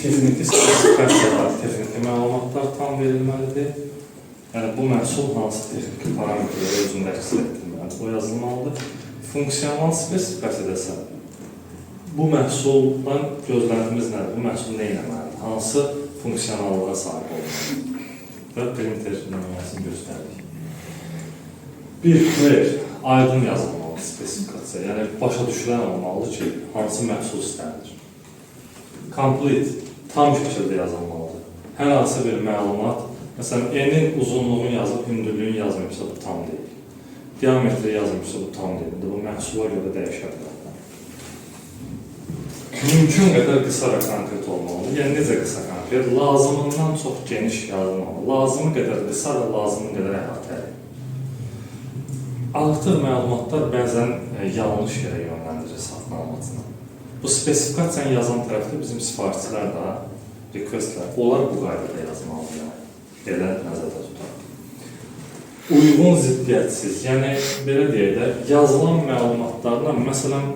Texniki spesifikasiyalar, texniki məlumatlar tam verilməlidir. Yəni bu məhsul hansı texniki parametrləri özündə əks etdirməlidir, o yazılmalıdır. Funksional spesifikasiyada isə bu məhsuldan gözləntimiz nədir? Bu məhsul nə etməlidir? Hansı funksionallığa sahib olmalıdır? Və printer nümunəsini göstərdik. Bir clear, aydın yazılmalı spesifikasiya. Yəni başa düşülən olmalıdır ki, hansı məhsul istənilir. Complete, tam şəkildə yazılmalıdır. Hər hansı bir məlumat, məsələn, enin uzunluğunu yazıb, hündürlüyünü yazmayıbsa, bu tam deyil. Diametri yazmayıbsa, bu tam deyil. İndi bu məhsula görə dəyişə bilər. Mümkün qədər qısa və konkret olmalıdır. Yəni necə qısa, konkret? Lazımından çox geniş yazılmamalı. Lazımı qədər qısa və lazımı qədər əhatəli. Artıq məlumatlar bəzən yanlış yerə yönləndirir satın almacını. Bu spesifikasiyanı yazan tərəfdə bizim sifarişçilər də, requestlər, onlar bu qaydada yazmalıdır yəni. Belə nəzərdə tutaraq. Uyğun, ziddiyyətsiz, yəni belə deyək də, yazılan məlumatlarla, məsələn,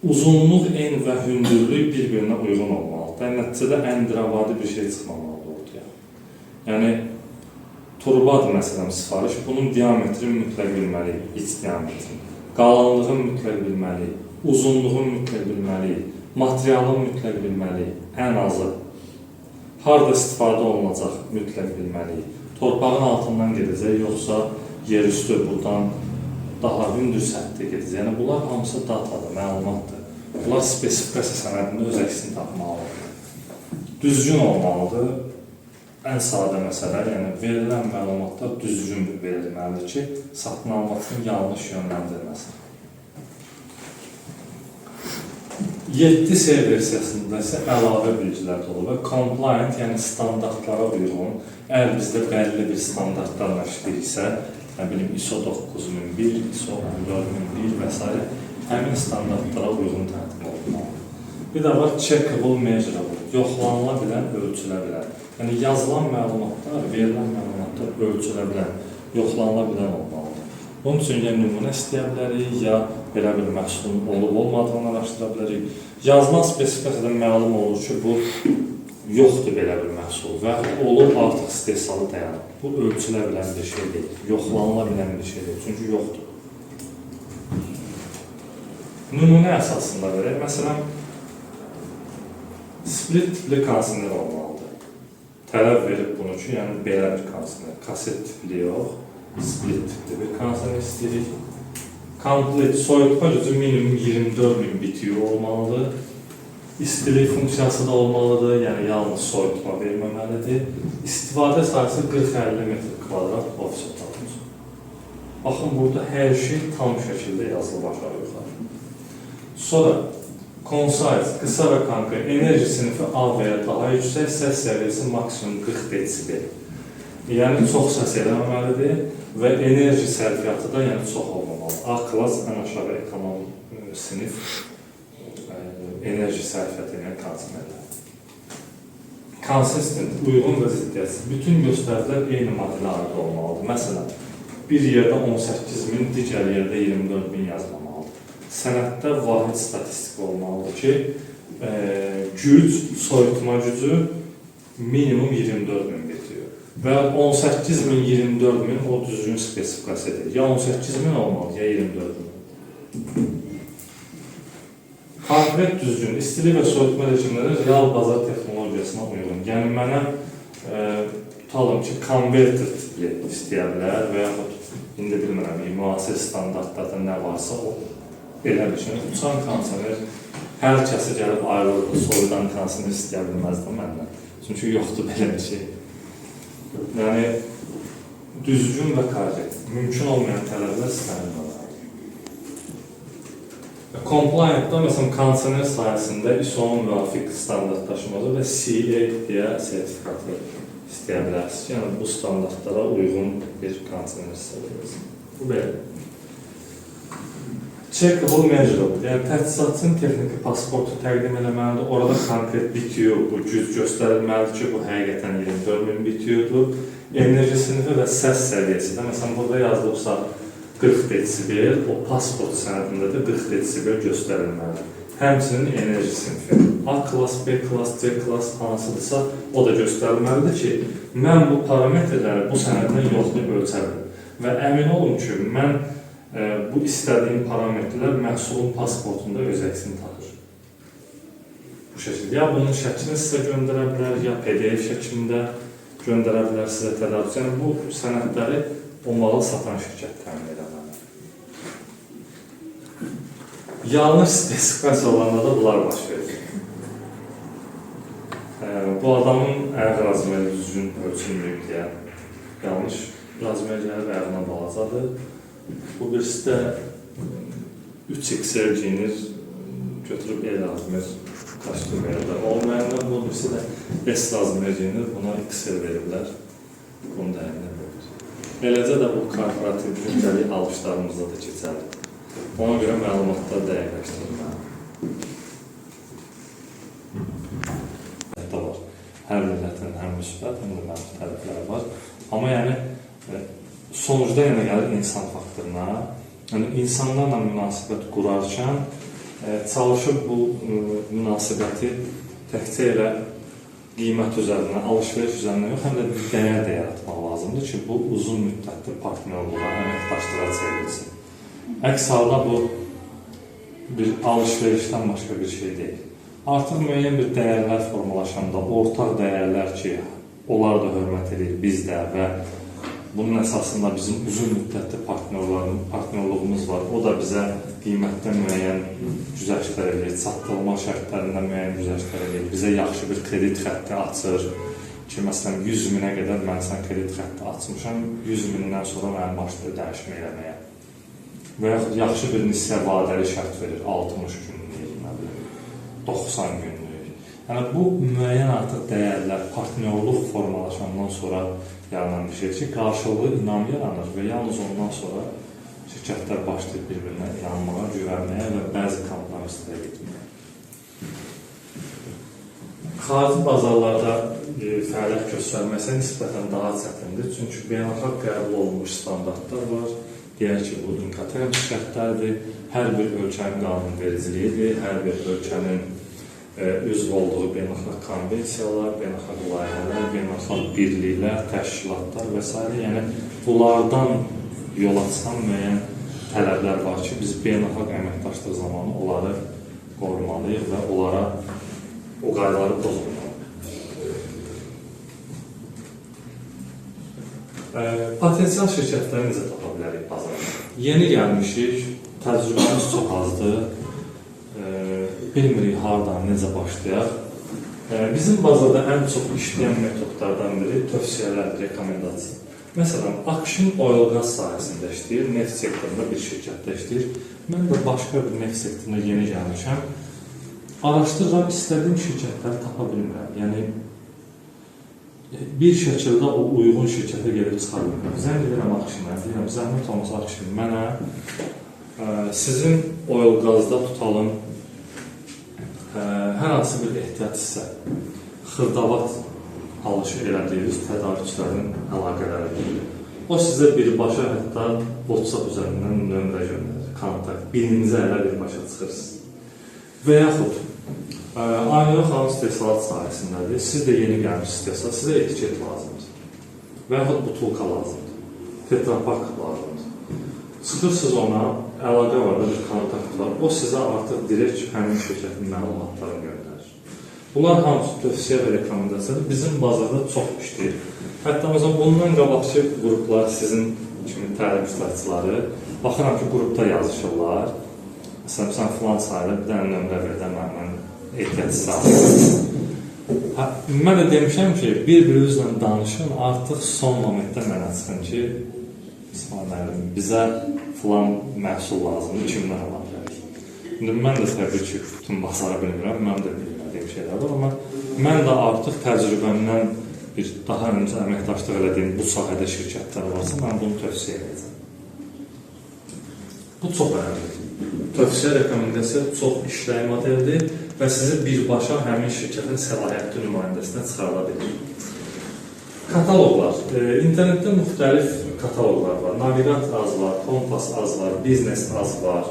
uzunluq, en və hündürlük bir-birinə uyğun olmalıdır. Yəni, nəticədə əndirəvadi bir şey çıxmamalıdır ortaya. Yəni turbadır məsələn sifariş, bunun diametrini mütləq bilməliyik, iç diametrini. Qalınlığını mütləq bilməliyik, uzunluğunu mütləq bilməliyik, materialını mütləq bilməliyik, ən azı. Harda istifadə olunacaq, mütləq bilməliyik. Torpağın altından gedəcək, yoxsa yerüstü buradan daha hündür səthdə gedəcək. Yəni bunlar hamısı datadır, məlumatdır. Bunlar spesifikasiya sənədində öz əksini tapmalıdır. Düzgün olmalıdır. Ən sadə məsələ, yəni verilən məlumatlar düzgün verilməlidir ki, satın almaçını yanlış yönləndirməsin. 7C versiyasında isə əlavə bilgilər də olur və compliant, yəni standartlara uyğun, əgər bizdə bəlli bir standartlarla işləyiriksə, nə bilim ISO 9001, ISO 14001 və s. həmin standartlara uyğun tərtib olunmalıdır. Bir də var checkable, measurable, yoxlanıla bilən, ölçülə bilən. Yəni yazılan məlumatlar, verilən məlumatlar ölçülə bilən, yoxlanıla bilən olmalıdır. Bunun üçün ya nümunə istəyə bilərik, ya belə bir məhsulun olub olmadığını araşdıra bilərik. Yazılan spesifikasiyada məlum olur ki, bu yoxdur belə bir məhsul və olub, artıq istehsalı dayanıb. Bu ölçülə bilən bir şey deyil, yoxlanıla bilən bir şey deyil, çünki yoxdur. Nümunə əsasında verək. Məsələn, split tipli kondisioner olmalıdır. Tələb verib bunu ki, yəni belə bir kondisioner, kaset tipli yox, split tipli bir kondisioner istəyirik. Complete, soyutma gücü minimum 24.000 BTU olmalıdır. İstilik funksiyası da olmalıdır, yəni yalnız soyutma verməməlidir. İstifadə sahəsi 40-50 metr kvadrat ofis otağı üçün. Baxın, burada hər şey tam şəkildə yazılıb aşağı yuxarı. Sonra concise, qısa və konkret, enerji sinifi A və ya daha yüksək, səs səviyyəsi maksimum 40 desibel. Yəni çox səs eləməməlidir və enerji sərfiyyatı da yəni çox olmamalı. A klass ən aşağı ekonom sinif enerji sərfiyyatı ilə kondisionerlər. Consistent, uyğun və ziddiyyətsiz. Bütün göstəricilər eyni modelə aid olmalıdır. Məsələn, bir yerdə 18 min, digər yerdə 24 min yazmamalıdır. Sənəddə vahid statistika olmalıdır ki, güc, soyutma gücü minimum 24 min BTU. Və 18 min, 24 min o düzgün spesifikasiya deyil. Ya 18 min olmalı, ya 24 min. Konkret, düzgün, istilik və soyutma rejimləri real bazar texnologiyasına uyğun. Yəni mənə tutalım ki, konverter tipli istəyə bilər və yaxud indi bilmirəm, müasir standartlarda nə varsa o belə bir şey. Uçan kondisioner, hər kəsi gəlib ayrı soyudan kondisioner istəyə bilməz də məndən. Çünki yoxdur belə bir şey. Yəni düzgün və korrekt, mümkün olmayan tələblər istənilməlidir. Compliant-da məsələn kondisioner sahəsində ISO-nun müvafiq standartlaşması və CE deyə sertifikatı istəyə bilərsiniz. Yəni bu standartlara uyğun bir kondisioner istəyə bilərsiniz. Bu belə. Checkable, measurable, yəni təchizatçının texniki pasportu təqdim eləməlidir. Orada konkret BTU, bu güc göstərilməlidir ki, bu həqiqətən 24 min BTU-dur. Enerji sinifi və səs səviyyəsi də, məsələn, burada yazılıbsa 40 desibel, o pasport sənədində də 40 desibel göstərilməlidir. Həmçinin enerji sinfi. A klass, B klass, C klass hansıdırsa o da göstərilməlidir ki, mən bu parametrləri bu sənədlə yoxlayıb ölçə bilim. Və əmin olun ki, mən bu istədiyim parametrlər məhsulun pasportunda öz əksini tapır. Bu şəkildə. Ya bunun şəklini sizə göndərə bilər, ya PDF şəklində göndərə bilər sizə tədarük. Yəni bu sənədləri o malı satan şirkət təmin edəməli. Yanlış spesifikasiya olanda da bunlar baş verir. Bu adamın ayaq razmeri düzgün ölçülməyib deyə yanlış razmer gəlib ayağına balacadır. Bu birisi də 3XL giyinir, götürüb L razmer kostyum verirlər. Olmayanlar bu birisi də S razmer giyinir, buna XL veriblər. Bunu da əlinə verir. Eləcə də bu korporativ gündəlik alışlarımızda da keçərli. Ona görə məlumatlar dəqiqləşdirilməlidir. Var. Hər millətin həm müsbət, həm də mənfi tərəfləri var. Amma yəni sonucda yenə gəlir insan faktoruna. Yəni insanlarla münasibət qurarkən çalışıb bu münasibəti təkcə elə qiymət üzərindən, alış-veriş üzərindən yox, həm də bir dəyər də yaratmaq lazımdır ki, bu uzun müddətli partnyorluğa, əməkdaşlığa çevrilsin. Əks halda bu bir alış-verişdən başqa bir şey deyil. Artıq müəyyən bir dəyərlər formalaşanda, ortaq dəyərlər ki, onlar da hörmət edir, biz də və bunun əsasında bizim uzun müddətli partnyorluğumuz var. O da bizə qiymətdə müəyyən güzəştlər eləyir, çatdırılma şərtlərində müəyyən güzəştlər eləyir, bizə yaxşı bir kredit xətti açır ki, məsələn, 100 minə qədər mən sən kredit xətti açmışam, 100 mindən sonra mənim başlayır dəyişmə eləməyə. Və yaxud yaxşı bir nisyə vadəli şərt verir, 60 günlük, nə bilim, 90 günlük. Yəni, bu müəyyən artıq dəyərlər, partnyorluq formalaşandan sonra yaranan bir şeydir ki, qarşılıqlı inam yaranır və yalnız ondan sonra şirkətlər başlayır bir-birinə inanmağa, güvənməyə və bəzi kompromislərə getməyə. Xarici bazarlarda fəaliyyət göstərməsə nisbətən daha çətindir, çünki beynəlxalq qəbul olunmuş standartlar var. Deyək ki, bu Incoterms şərtlərdir, hər bir ölkənin qanunvericiliyidir, hər bir ölkənin üzv olduğu beynəlxalq konvensiyalar, beynəlxalq layihələr, beynəlxalq birliklər, təşkilatlar və s. Yəni, bunlardan yola çıxan müəyyən tələblər var ki, biz beynəlxalq əməkdaşlıq zamanı onları qorumalıyıq və onlara o qaydaları pozulmalıdır. Potensial şirkətləri necə tapa bilərik bazarda? Yeni gəlmişik, təcrübəmiz çox azdır, bilmirik hardan, necə başlayaq. Bizim bazarda ən çox işləyən metodlardan biri tövsiyələrdir, rekomendasiya. Məsələn, Akşin oil qaz sahəsində işləyir, neft sektorunda bir şirkətdə işləyir. Mən də başqa bir neft sektoruna yeni gəlmişəm. Araşdırıram, istədiyim şirkətləri tapa bilmirəm. Yəni, bir şəkildə o uyğun şirkətə gedib çıxa bilmirəm. Zəng edirəm Akşinə, deyirəm, zəhmət olmasa Akşin, mənə sizin oil qazda tutalım hər hansı bir ehtiyat hissə, xırdavat alışı elədiyiniz tədarükçülərin əlaqələridir. O sizə birbaşa hətta WhatsApp üzərindən nömrə göndərir, kontakt, birinci ələ birbaşa çıxırsınız. Və yaxud, Aynur xanım istehsalat sahəsindədir, siz də yeni gəlmiş istehsalat, sizə etiket lazımdır. Və yaxud butulka lazımdır, tetrapak lazımdır. Çıxırsınız ona, əlaqə var da, bir kontakt var, o sizə artıq direkt həmin şirkətin məlumatlarını göndərir. Bunlar hamısı tövsiyə və rekomendasiyadır. Bizim bazarda çox işləyir. Hətta məsələn, bundan qabaqçı qruplar, sizin kimi təlim iştirakçıları, baxıram ki, qrupda yazışırlar. Məsələn, sən filan sayıda bir dənə nömrə ver də məndən ehtiyat hissə alın. Mən də demişəm ki, bir-birinizlə danışın, artıq son momentdə mənə çıxın ki, İsmail müəllim, bizə filan məhsul lazımdır, kimdən ala bilərik? İndi mən də təbii ki, bütün bazarı bilmirəm, mən də bilmədiyim şeylər var, amma mən də artıq təcrübəmdən bir daha öncə əməkdaşlıq elədiyim bu sahədə şirkətlər varsa, mən bunu tövsiyə edəcəm. Bu çox önəmlidir. Tövsiyə, rekomendasiya çox işlək modeldir və sizi birbaşa həmin şirkətin səlahiyyətli nümayəndəsinə çıxarıla bilir. Kataloqlar. İnternetdə müxtəlif kataloqlar var. Navigat az var, Kompas az var, Biznes az var.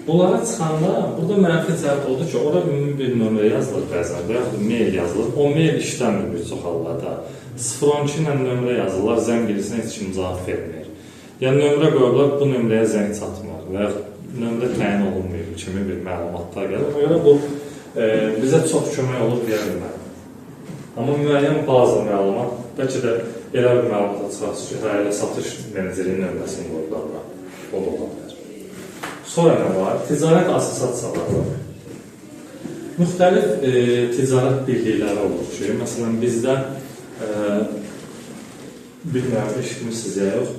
Bunlara çıxanda burada mənfi cəhət odur ki, ora ümumi bir nömrə yazılır bəzən və yaxud mail yazılır. O mail işləmir bir çox hallarda. 012 ilə nömrə yazırlar, zəng edirsən heç kim cavab vermir. Yəni nömrə qoyublar, bu nömrəyə zəng çatmır və yaxud nömrə təyin olunmuyor kimi bir məlumatlar gəlir. Ona görə bu bizə çox kömək olur deyə bilmərəm. Amma müəyyən bazı məlumat, bəlkə də elə bir məlumata çıxarsınız ki, hə, elə satış menecerinin nömrəsini qoyublar bura. O da ola bilər. Sonra nə var? Ticarət assosiasiyaları var. Müxtəlif ticarət birlikləri olur ki, məsələn bizdə bilmirəm, eşitmişsiniz ya yox,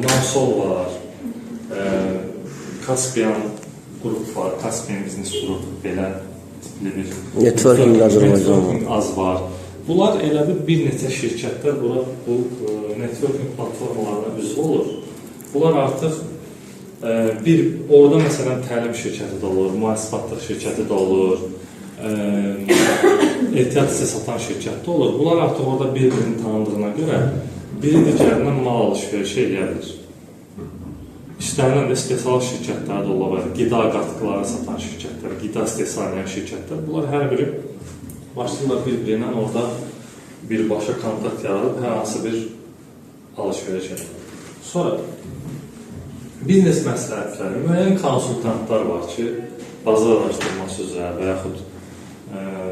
Namsol var, Caspian qrup var, Caspian Business Group belə tipli bir Networking Azərbaycan var. Az var. Bunlar elə bir neçə şirkətlər bura bu networking platformalarına üzv olur. Bunlar artıq bir orada məsələn təlim şirkəti də olur, mühasibatlıq şirkəti də olur, ehtiyat hissə satan şirkət də olur. Bunlar artıq orada bir-birini tanıdığına görə biri digərindən mal alış-verişi eləyə bilir. İstənilən də istehsal şirkətləri də ola bilər, qida qatqıları satan şirkətlər, qida istehsal edən şirkətlər. Bunlar hər biri başlayırlar bir-birindən orada birbaşa kontakt yaradıb hər hansı bir alış-veriş edir. Sonra biznes məsləhətləri, müəyyən konsultantlar var ki, bazar araşdırması üzrə və yaxud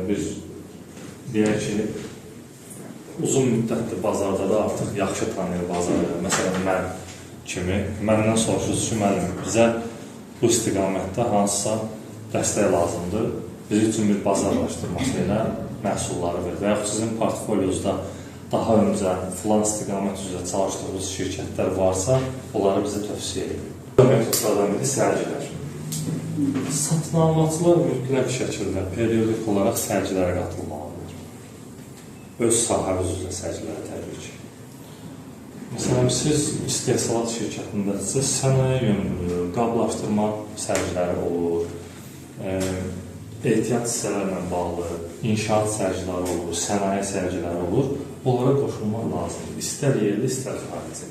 bir deyək ki, uzun müddətdir bazarda da artıq yaxşı tanıyır bazarı. Məsələn, mən kimi, məndən soruşursunuz ki, müəllim, bizə bu istiqamətdə hansısa dəstək lazımdır. Bizim üçün bir bazar araşdırması ilə məhsulları ver. Və yaxud sizin portfolyonuzda daha öncə filan istiqamət üzrə çalışdığınız şirkətlər varsa, onları bizə tövsiyə edin. Metodlardan biri sərgilər. Satın almaçılar mütləq şəkildə periodik olaraq sərgilərə qatılmalıdır. Öz sahəniz üzrə sərgilərə təbii ki. Məsələn, siz istehsalat şirkətindədirsə, sənaye yönümlü, qablaşdırma sərgiləri olur, ehtiyat hissələrlə bağlı, inşaat sərgiləri olur, sənaye sərgiləri olur. Onlara qoşulmaq lazımdır. İstər yerli, istər xarici.